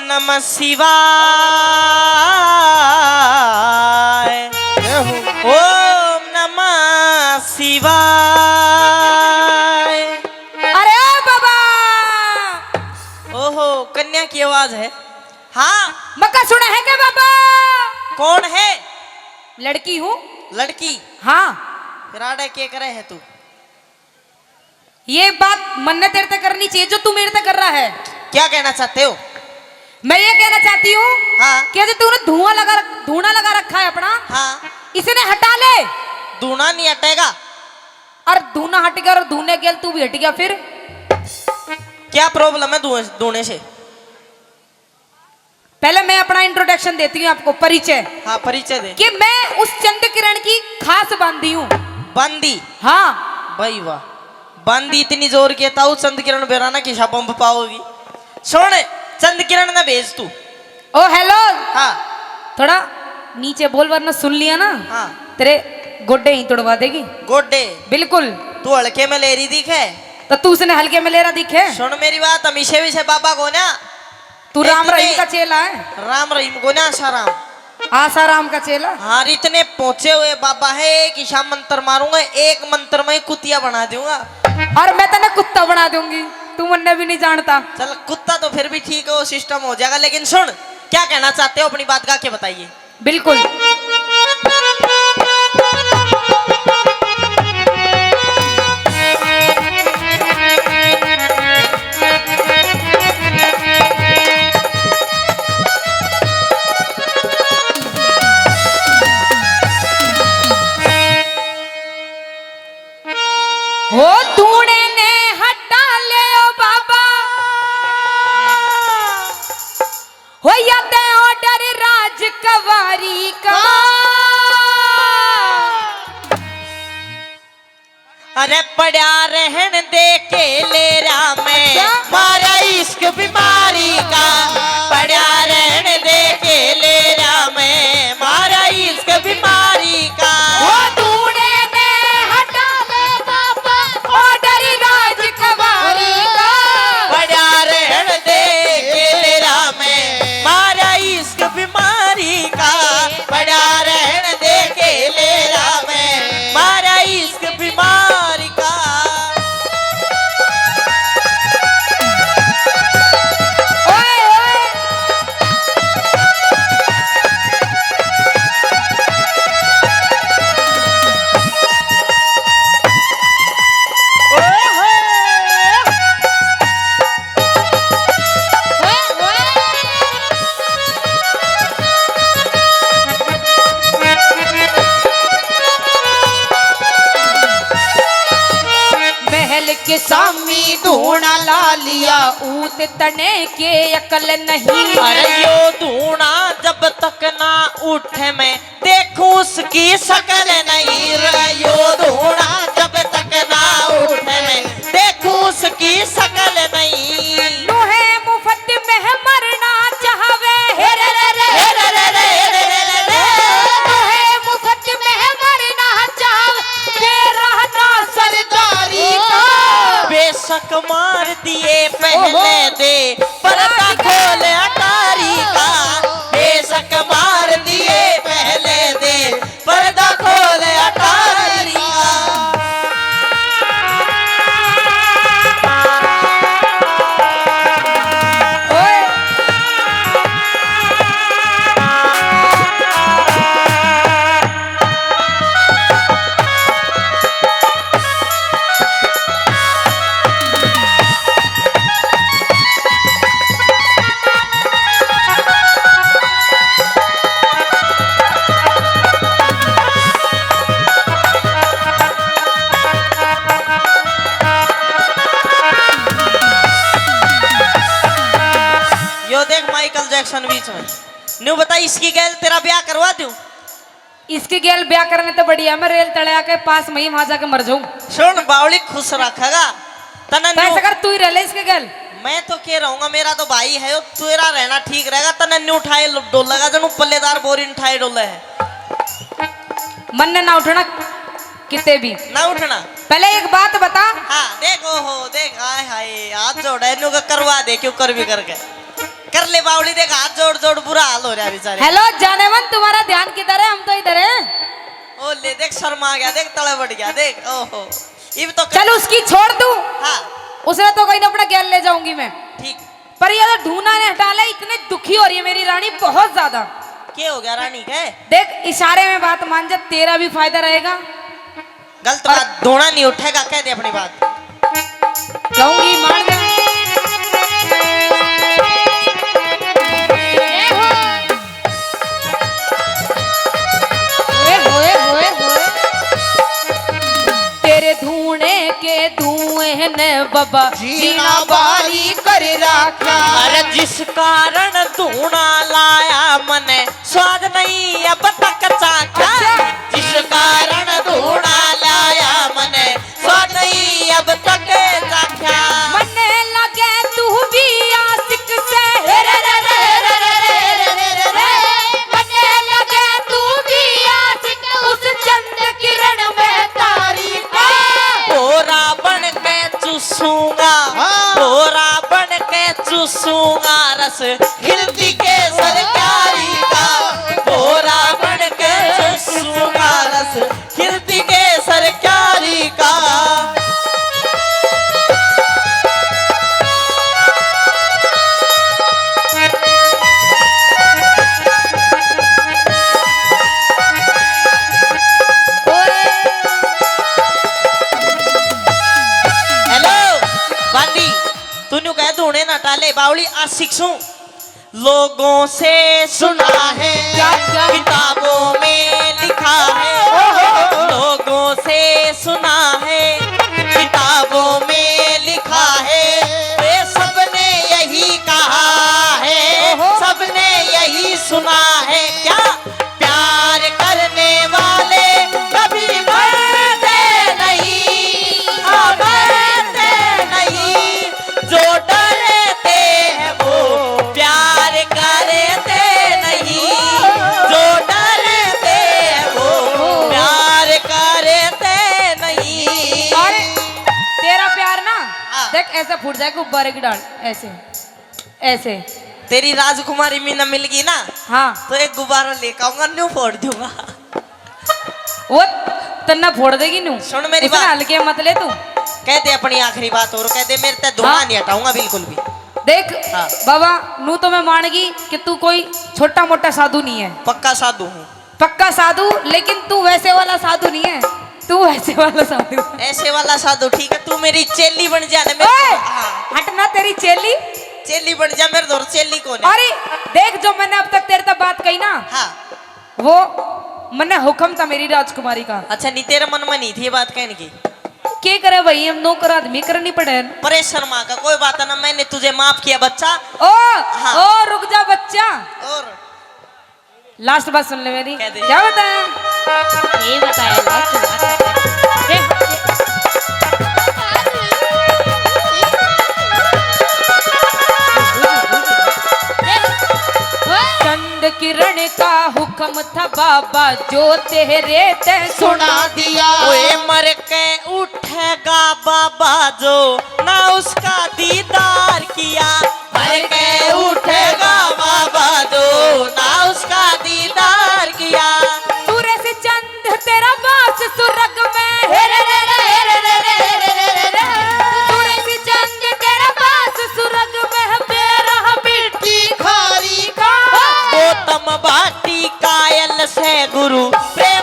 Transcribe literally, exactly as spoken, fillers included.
नमः शिवाय। जय हो। ओम नमः शिवाय। अरे ओ बाबा। ओहो, कन्या की आवाज है। हाँ। मक्का सुना है क्या बाबा? कौन है? लड़की हूँ। लड़की? हाँ। फिर आड़े के करे है तू? ये बात मन्ने तेरे ते करनी चाहिए जो तू मेरे ते कर रहा है। क्या कहना चाहते हो? मैं ये कहना चाहती हूँ हाँ। कि जो तूने धुआं लगा रख-, धूना लगा रखा है अपना, हाँ। इसने हटा ले। धूना नहीं हटेगा। और धूना हट गया और धूने गेल तू भी हट गया फिर? क्या प्रॉब्लम है धुएं, धूने से? पहले मैं अपना इंट्रोडक्शन देती हूँ आपको, परिचय। हाँ, परिचय दे। कि मैं उस चंद किरण की खास बांदी हूँ। बांदी? हाँ। भाई वाह, बांदी इतनी जोर की है, ताऊ चंद किरण बेरा ना किसा बम्ब पाओगी। सुन, चंद किरण ने भेज तू। ओ हेलो। हाँ। थोड़ा नीचे बोल, वरना सुन लिया ना, हाँ। तेरे गोड्डे ही तुड़वा देगी। गोड्डे? बिल्कुल। तू हल्के में ले रही दिखे। तो तू उसने हल्के में ले रहा दिखे। सुन मेरी बात, हम इसे भी से बाबा को ना तू राम रहीम का चेला है? राम रहीम को ना, आसाराम। आसाराम का चेला? हाँ, इतने पहुंचे हुए बाबा है, एक ईशा मंत्र मारूंगा, एक मंत्र में ही कुतिया बना दूंगा। और मैं तने कुत्ता बना दूंगी, तू मन्ने भी नहीं जानता। चल, कुत्ता तो फिर भी ठीक है, वो सिस्टम हो जाएगा। लेकिन सुन, क्या कहना चाहते हो, अपनी बात गा के बताइए। बिल्कुल। हो धूने ने हटा ले ओ बाबा, हो या ते ऑर्डर राज कवारी का। अरे पड़ा रहन दे के लेरा में, अच्छा। मारा इश्क बीमारी का। पड़ा रहन दे के लेरा में, मारा इश्क बीमारी का। वो धूने ने हटा ले बाबा, ऑर्डर राज कवारी का। पड़ा रहन दे के लेरा में, मारा इश्क बीमारी का। पड़ा रहन दे के लेरा में, मारा इश्क बीमारी का। ओए, ओए। महल के सामी धूणा ला लिया, ऊत तने के अकल नहीं। अरे यो धूणा जब तक ना उठे, मैं देखूं उसकी शकल नहीं रे। यो धूणा जब तक ना उठे, मैं देखूं उसकी शकल नहीं। नुहे मुफ्त में मरना चाहवे, हे रे रे रे, हे रे रे रे, हे रे रे रे। नुहे मुफ्त में मरना चाहवे, दे रहना सरदारी का। बेशक मार दिए पहले दे, पर्दा खोल अटारी का। बेशक मार दिए पहले दे, पर्दा खोल अटारी का। यो देख माइकल जैक्सन बीच में। न्यू बता, इसकी गैल तेरा ब्याह करवा दूं? इसकी गैल ब्याह करने तो बढ़िया मैं रेल तले आके पास में ही वहां जाके मर जाऊं। सुन, बावली खुश रखेगा तने। तो ऐसा कर, तू ही रह ले इसके गैल। मैं तो के रहूंगा, मेरा तो भाई है, यो तेरा रहना ठीक रहेगा। तने न्यू ठाए डोलेगा, जनु पल्लेदार बोरी न ठाए डोले है। मन ने ना उठना किते भी। ना उठना। पहले एक बात बता। हाँ, देख, ओहो, देख, हाय हाय, हाथ जोड़े, न्यू का करवा दे, क्यों कर भी करके। कर ले बावली, देख हाथ जोड़ जोड़ बुरा हाल हो रहा है बेचारे। हेलो जानेमन, तुम्हारा ध्यान किधर है? हम तो इधर हैं। ओ ले देख, शर्मा गया, देख तले बढ़ गया, देख। ओहो, इब तो कर- चल उसकी छोड़ तू। हाँ। उसने तो कहीं अपना ज्ञान ले जाऊंगी मैं। ठीक। पर ये तो ढूंढना ने हटा ले, इतने दुखी हो रही है मेरी रानी बहुत ज्यादा। क्या हो गया रानी के? देख इशारे में बात मान जा, तेरा भी फायदा रहेगा। गलत बात, धोना नहीं उठेगा, कह दे अपनी बात। कहूंगी मान जा। ए होए, होए, होए। तेरे धूने के धुएं ने बाबा जीना जीना बारी कर रखा। अरे जिस कारण धूना लाया मने स्वाद नहीं अब तक चाख्या। अच्छा। जिस कारण धूना लाया मने स्वाद नहीं अब तक चाख्या। मन्ने लगे तू भी आशिक से। मन्ने लगे तू भी आशिक उस चंद किरण में तारी का। भोरा बन के चूसूंगा, हाँ। भोरा बन के चूसूंगा रस खिलती केसर क्यारी का। भोरा बन के चूसूंगा रस खिलती केसर क्यारी का। हेलो बांदी, तू न्यू कह धूने ना टाले, बावली आशिक सूं। लोगों से सुना है, क्या, क्या? किताबों में लिखा है। ओहो। लोगों से सुना है, किताबों में लिखा है, वे सबने यही कहा है, ओहो। सबने यही सुना है। क्या? प्यार करने वाले कभी मरते नहीं, हाँ, मरते नहीं। जो डरते हैं वो प्यार करते नहीं, जो डरते हैं वो प्यार करते नहीं। अरे, तेरा प्यार ना, हाँ। देख, ऐसा फूट जाए गुब्बारे की डाल, ऐसे, ऐसे। तेरी राजकुमारी मीना मिल गई ना, हाँ। तो एक गुब्बारा लेकर आऊंगा, न्यू फोड़ दूंगा। वो तन्ना फोड़ देगी नू। सुन मेरी बात। हल्के मत ले तू। कह दे अपनी आखिरी बात और कह दे, मेरे ते धोना हाँ। नहीं हटाऊंगा बिल्कुल भी। देख हाँ। बाबा, नू तो मैं मान गई कि तू कोई छोटा मोटा साधु नहीं है। पक्का साधु हूँ। पक्का साधु, लेकिन तू वैसे वाला साधु नहीं है, तू वैसे वाला साधु। ऐसे वाला साधु ठीक है, तू मेरी चेली बन जा ना, मेरे ओए, को- हाँ। हटना तेरी चेली। चेली बन जा, मेरे दौर चेली कौन है? अरे देख, जो मैंने अब तक तेरे तक बात कही ना, हाँ। वो मन्ने हुक्म था मेरी राजकुमारी का। अच्छा, नहीं तेरे मन में नहीं थी ये बात कहने की? के करे भाई, हम नौकर आदमी, करनी पड़े। परेशान माँ का कोई बात ना, मैंने तुझे माफ किया बच्चा। ओ, हाँ। ओ रुक जा बच्चा। और लास्ट बात सुन ले मेरी। कह दे। क्या बताया? ये बताया लास्ट बात। देख, चंद किरण का हुक्म था बाबा, जो तेरे ते सुना दिया। ओए मर के उठेगा बाबा जो ना उसका दीदार किया। मर के उठेगा बाबा जो ना उसका दीदार किया। सूरज चंद तेरा बास सुरग में। सुरज चंद तेरा बास सुरग में, मेरा मिट्टी खारी का। गौतम भाटी कायल से गुरु प्रेम